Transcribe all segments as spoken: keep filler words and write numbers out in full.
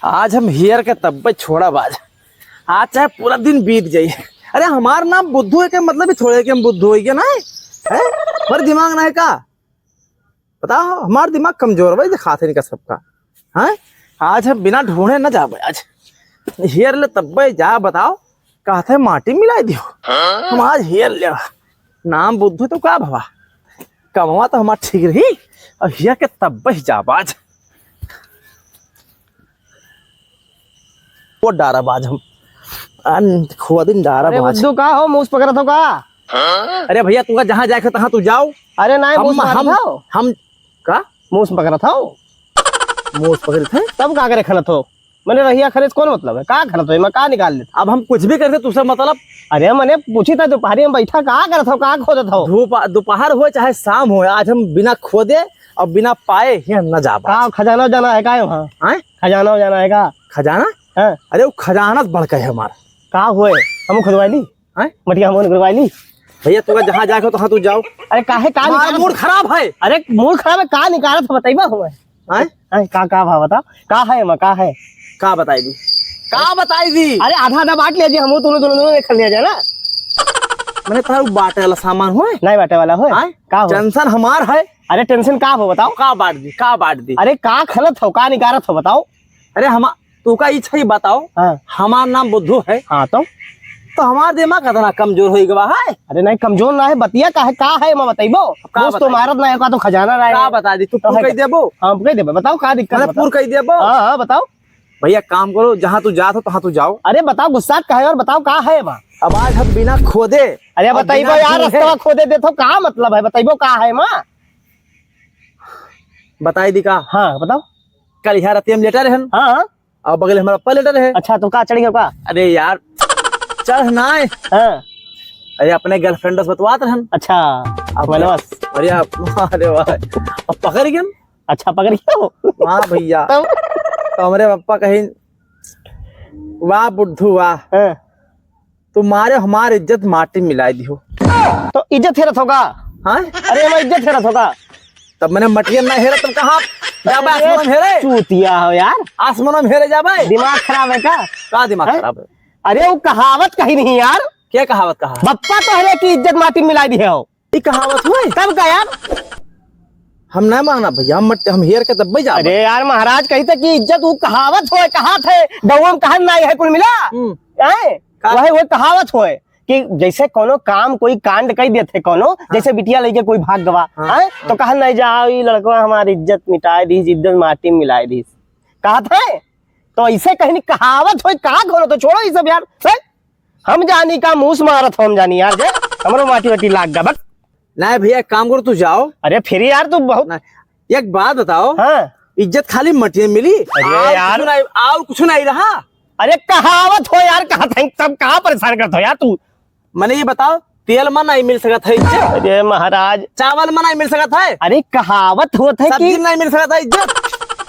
आज हम हेर के तब्बे छोड़ब आज। आज चाहे पूरा दिन बीत जाई। अरे, हमार नाम बुद्धू है के मतलब ही थोड़े कि हम बुद्धू होइगे ना, हैं? हमार दिमाग ना है का? बताओ, हमार दिमाग कमजोर बा, दिखात है इनका सबका। हैं? आज हम बिना ढूंढे न जाबे आज। हेर ले तब्बे जा बताओ, कहत है माटी मिलाइ दियो। हम आज हेर ले। नाम बुद्धू तो का भवा? कमवा तो हमार ठीक रही, और हेर के तब्बे जाब आज। वो डारा बाज हम। अन, खुआ दिन डारा अरे बाज। बुद्धू, का हो, मूस पकड़त हो का? अरे भैया, तुमका जहाँ जाए के तहाँ तू जाओ। अरे नाहीं, हम, मूस मारत हम, हो? हम, का? मूस पकड़त हो? मूस पकड़त है? तब का करे खनत हो? मने रहिया खरे से कौन मतलब है? का खनत हो? एमा का निकाल लेत? अब हम कुछ भी करते, तुझसे मतलब? अरे मने पूछी था, दोपहरी में बैठा का करत हो, का खोदत हो? धूप, दोपहर हो चाहे शाम हो, आज हम बिना खोदे और बिना पाए यहाँ न जा पाए। का खजाना जाना है का वहाँ? आय? खजाना हो जाना है का? खजाना? हाँ। अरे वो खजाना तो बड़का है हमारा। का होए? हम खुदवाई ली? हैं? मटिया हम खुदवाई ली? भैया, तू जहाँ जाके हो, तहाँ तू जाओ। अरे काहे, का हमारा निकालत मूड खराब है। अरे मूड खराब है, का निकालत हो, बताइबा हमें। हैं? हैं, का, का भाव बताओ, का है एमा, का है? का बताई दी? का बताई दी? अरे आधा आधा बांट लिया जी, हम दोनों, दोनों, दोनों देख लिया जाए ना। मने तारू बाटे वाला सामान होए? नहीं बाटे वाला होए? हैं? का हो? टेंशन हमार है। अरे टेंशन का हो बताओ? का बांट दी, का बांट दी? अरे का खलत हो, का निकारत हो बताओ? अरे हम, तू का इच्छा ही बताओ। हाँ। हमार नाम बुद्धू है। हाँ तो? तो हमार दिमाग कितना कमजोर हो गवा है। अरे नहीं, कमजोर ना है, बतिया का है, का है, मैं बताइबो? का कुछ तो बताई? मारत ना है, का तो खजाना ना है। का बता दी, तू तो पूर है कह का? देबो? हाँ, हम कह देबो, बताओ का दिक्कत मने बताओ? पूर कह देबो? हाँ, हाँ, बताओ। भैया काम करो, जहाँ तू जात हो, तहाँ तू जाओ। अरे बताओ, गुस्सा का है और बताओ का है एमा? अब आज हम बिना खोदे अरे और बताइबो बिना यार, ढूंढे। रस्तवा खोदे देत हो, का मतलब है, बताइबो का है एमा? बताई दी का? हाँ, बताओ। कल यहाँ रात हम लेटा रहन। हाँ, हाँ। और बगल हमारा पप्पा लेटा रहे। अच्छा, तो का चढ़ गया का? अरे यार, चढ़ ना है। हाँ। अरे अपने गर्लफ्रेंड से बतवात रहन। अच्छा, अब मनोज। अरे आप, अरे वाह, अब पकड़ गया। अच्छा, पकड़ गया हो? हाँ भैया। तब? तो हमारे पप्पा कहीं, "वाह बुद्धू वाह, हाँ। तुम्हारे हमार इज्जत माटी मिलाई दी हो।" तो इज्जत हेरत हो का? हाँ? अरे हमार इज्जत हेरत हो का? तब मने मटियन ना हेरे, तब कहाँ जाबे अरे, आसमान में हेरे? चूतिया हो यार। आसमान में हेरे जाबे? दिमाग खराब है का? का दिमाग हैं? खराब है? अरे वो कहावत कही नहीं यार। क्या कहावत कहा? बप्पा तोहरे की इज्जत माटी में मिलाई दी है हो। ई कहावत होए? तब का यार? हम ना माना भैया, हम मट-, हम हेर के तब जाबे। अरे यार महाराज कही थे कि इज्जत वो कहावत होए, कहा थे, गौवा में कहन नाई है कुल मिला। हम्म। हैं? का? वही, वही कहावत होए। कि जैसे कोनो काम कोई कांड कई देत है कोनो, हाँ। जैसे बिटिया लइके कोई भाग गवा, हाँ, हैं? हाँ। तो कहन नहीं जाओ, ई लड़कवा हमार इज्जत मिटाए दीस, इज्जत माटी में मिलाए दीस। कहत है? तो ऐसे कहीं कहावत होई, का करो तो छोड़ो ई सब यार। हैं? हम जानी का मूस मारत हो, हम जानी यार जे, हमरो माटी वाटी लाग गा, बक। नहीं भैया, एक काम करो, तू जाओ। अरे फिर यार तू बहुत नहीं, एक बात बताओ, हाँ। इज्जत खाली मटिया में मिली? अरे और यार। कुछ नहीं, और कुछ नहीं रहा? अरे कहावत हो यार, कहा था, तब कहाँ परेशान करत हो यार तू? मने ये बताओ, तेल में नहीं मिल सकत है इज्जत? अरे महाराज। चावल में नहीं मिल सकत है? अरे कहावत होत है सब्जी कि में नहीं मिल सकत है इज्जत?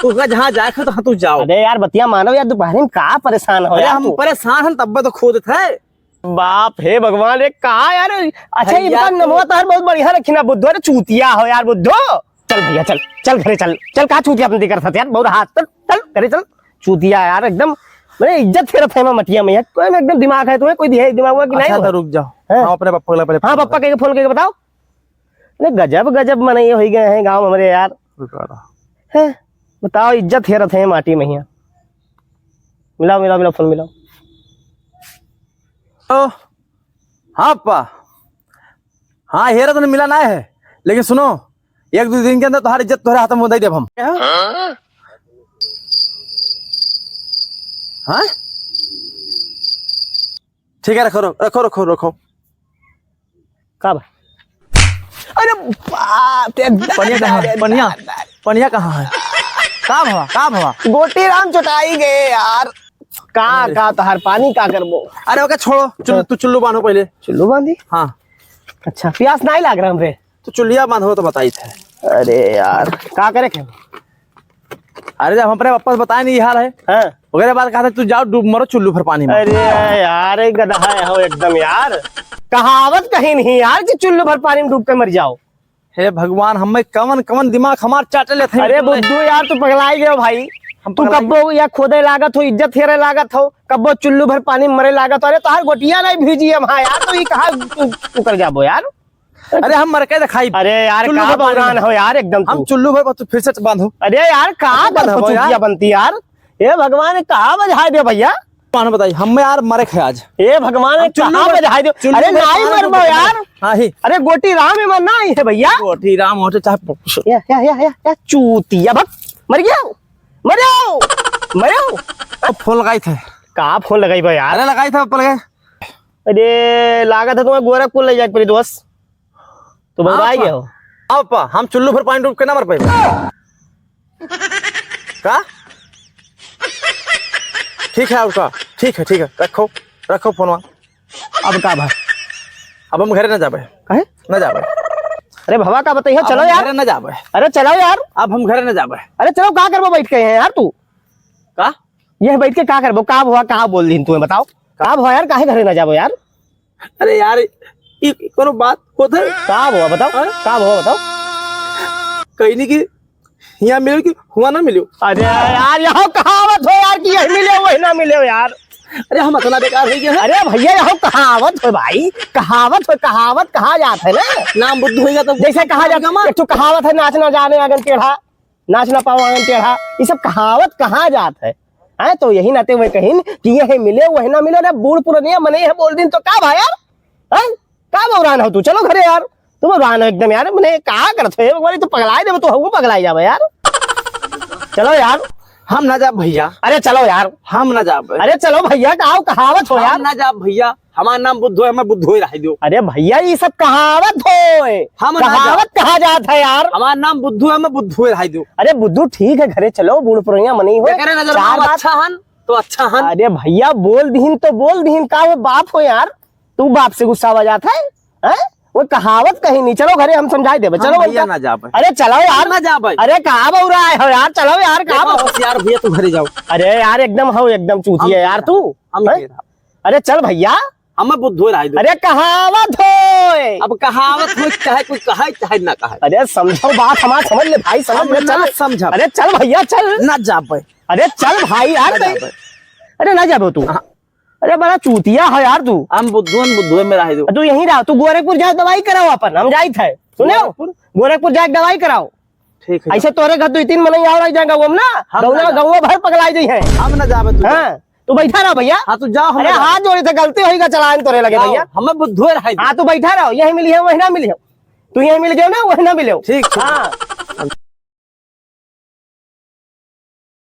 तू का जहाँ जाए के तो हाँ तू जाओ। अरे यार बतिया मानो यार, दोपहर में का परेशान हो अरे यार हम तू? परेशान हैं तब तो खोदत है। बाप हे भगवान, रे का यार? अच्छा, भैया इनका तो नमवा तोहर बहुत बढ़िया रखी ना बुद्धू। अरे चूतिया हो यार बुद्धू। चल भैया चल, चल घरे चल, चल। का चूतिया अपने दिकर साथ यार, बहुत हाथ, चल, चल घरे चल। चूतिया यार एकदम, मने इज्जत हेरत है मैं मटिया में यार। कोई में एकदम दिमाग है तुम्हें, कोई दिहे दिमाग हुआ कि नहीं अच्छा हुआ? तो रुक जाओ। हाँ। हम अपने पप्पा को पहले हाँ, फोन पप्पा करें। के फोन करके बताओ। अरे गजब गजब मने ये हो गए हैं गाँव में हमारे यार। रुका रहा। हैं? बताओ, इज्जत हेरत है माटी में हिया। मिलाओ, मिलाओ, मिलाओ, फोन मिलाओ। ओ, हाँ पप्पा। हाँ, हेरत ने मिला ना है, लेकिन सुनो, एक दो दिन के अंदर तुम्हारी इज्जत तुम्हारे हाथ में दे देब हम। हाँ? ठीक है, रखो, रखो, रखो, रखो, रखो। का बा? अरे बाप रे, पनिया कहाँ है? अरे पनिया, दादा। पनिया कहाँ है? का भवा, का भवा? गोटी राम चुटाई गए यार। का, अरे। का तोहार पानी का करबो? अरे ओके छोड़ो, चुल-, हाँ। तू चुल्लू बांधो पहले। चुल्लू बांधी? हाँ। अच्छा, प्यास नहीं लाग रहा हमरे। तो चुल्लिया बांधो तो बताई थे। अरे यार, का करे के? अरे जब हम अपने पप्पा से बताए नहीं हाल है, हाँ। ओकरे बाद कहा था, "तू जाओ डूब मरो चुल्लू भर पानी में।" अरे यार, एक गधा है हो एकदम यार। कहावत कहीं नहीं यार कि चुल्लू भर पानी में डूब के मर जाओ। हे भगवान, हमें कवन कवन दिमाग हमार चाटे लेते हैं। अरे बुद्धू यार, तू पगलाई गयो भाई। हम तू पगला कब्बो या खोदे लागत हो, इज्जत हेरे लागत हो, कब्बो चुल्लू भर पानी में मरे लागत हो। अरे तोहार गोटिया नहीं भीजी हम, हाँ यार, तो ये कहाँ तू, तू कर जाबो यार? अरे हम मर के दिखाई। अरे यार, चुल्लू का भर पानी बौरान में। हो यार एकदम हम तू। चुल्लू भर पर तू फिर से बांधो। अरे यार, का आप बांधो यार। चुतिया बनती यार। ए भगवान, का बजाय दे भैया? कौन बताई, हम यार मरे खे आज। ए भगवान, हम चुल्लू कहाँ भर, बजाय दे? चुल्लू अरे भर नाई पानी मरबो को यार। हाँ ही। अरे गोटी राम में मरना ही है भैया। गोटी राम होते चाहे प-, या, या, या, या, या, चूतिया भक। मर गया। मर जाओ। मर जाओ। अब फोन लगाई थे। का फोन लगाई बा यार? अरे लगाई थे, पल गए। अरे लागत है तुम्हें गोरखपुर ले जाके पड़ी दोस्त। तो बौराई गए हो। आओ पा, हम चुल्लू भर पानी डूब के ना मर पाए। का? ठीक है, और का? ठीक है, ठीक है, रखो, रखो फोनवा। अब का भा? अब हम घरे ना जाबे। काहे? ना जाबे। अरे भवा का बताइए, अब चलो हम यार। घरे ना जाबे। अरे चलो यार। अब हम घरे ना जाबे। अरे चलो, का करबो बैठ के हैं यार तू? का? यह बैठ के का करबो? का भवा, का बोल दिन तुम्हें बताओ? का भवा यार, काहे घरे ना जाबो यार? अरे यार, ई कोनो बात होत है? का भवा बताओ? हाँ? का भवा बताओ? कहीं नहीं कि यहाँ मिलो कि हुआ ना मिलो। अरे यार, यहाँ कहावत हो यार कि यही मिले, वही ना मिले हो यार। अरे हम इतना बेकार हो गया है। अरे भैया, यहाँ कहावत हो भाई, कहावत हो, कहावत कहा जात है ना। नाम बुद्ध होइगा तो जैसे कहा जात है, एक ठो कहावत है, नाच ना जाने आंगन टेढ़ा, नाच ना पाओ आंगन टेढ़ा, ये सब कहावत कहा जात है। हैं, तो यही नाते वह कहिन कि यह मिले, वह ना मिले। अरे बूढ़ पुरनिया मने है बोल दिन तो का भा यार? हैं? का बौरान हो तू? चलो घरे यार। तू बौरान हो एकदम यार, मने का करत हो? एक बारी तो पगलाए देबो, तू हऊ पगलाए जाबे यार। चलो यार। हम ना जाब भैया। अरे चलो यार। हम ना जाब। अरे चलो भैया, का कहावत हो यार? हम ना जाब भैया। हमार नाम बुद्धू है, हमें बुद्धू ही रह दो। अरे भैया, ये सब कहावत होय। हम ना कहावत जाब। कहा जात है यार। हमार नाम बुद्धू है, हमें बुद्धू ही रह दो। अरे बुद्धू ठीक है, घरे चलो, बूढ़ पुरनिया मनई हो। जेकरे नजर में चार हम बात अच्छा हन, तो अच्छा हन। अरे भैया, बोल दीन तो बोल दीन, का वो बाप हो यार? तू बाप से गुस्सा हो जात है? हैं? वो कहावत कहीं नहीं, चलो घरे हम समझाई देबे, हम चलो भैया उनका। ना जाबे। अरे चलो यार। हम ना जाबे। अरे का बौराए हो यार, चलो यार, का देखो, बौराए? होशियार भैया, तू घरे जाओ। अरे यार, एकदम हो, एकदम चूतिया हम यार घरे तू। हम हैं? घरे। अरे चल भैया। हमें बुद्धू रह दो। अरे कहावत होय। अब कहावत होय, चाहे कोई कहे, चाहे ना कहे। अरे समझो बात हमार, समझ ले भाई, समझ हम ले, ना चल। समझब। अरे चल भैया, चल। ना जाबे। अरे चल भाई यार, ना कहीं जाबे। अरे ना जाबो तू। हाँ। अरे बड़ा चूतिया है यार तू। हम बुद्धू, हम बुद्धू में रह दो। तू यहीं रह, तू गोरखपुर जाओ, दवाई कराओ अपन, हम जाइत है। सुनो? गोरखपुर? गोरखपुर जाके दवाई कराओ। ठीक है। ऐसे तोरे घर दुई तीन मनई और आई जाएगा, वो हम ना, हम ना गौवा, जाब। गौवा भर पगलाई जाई है। हम ना जाबे, तू जा। हाँ, तू बैठा रहो भैया। हाँ, तू जाओ, हम अरे ना जाब। हाथ जोड़े थे, गलती होई गा, चलान तोरे लगे आओ, भैया। हमें बुद्धू रह दो। हाँ, तू बैठा रहो, यहीं मिली है, वहीं ना मिली है। तू यहीं मिल गयो ना, वहीं ना मिलो। ठीक, ठीक। हाँ।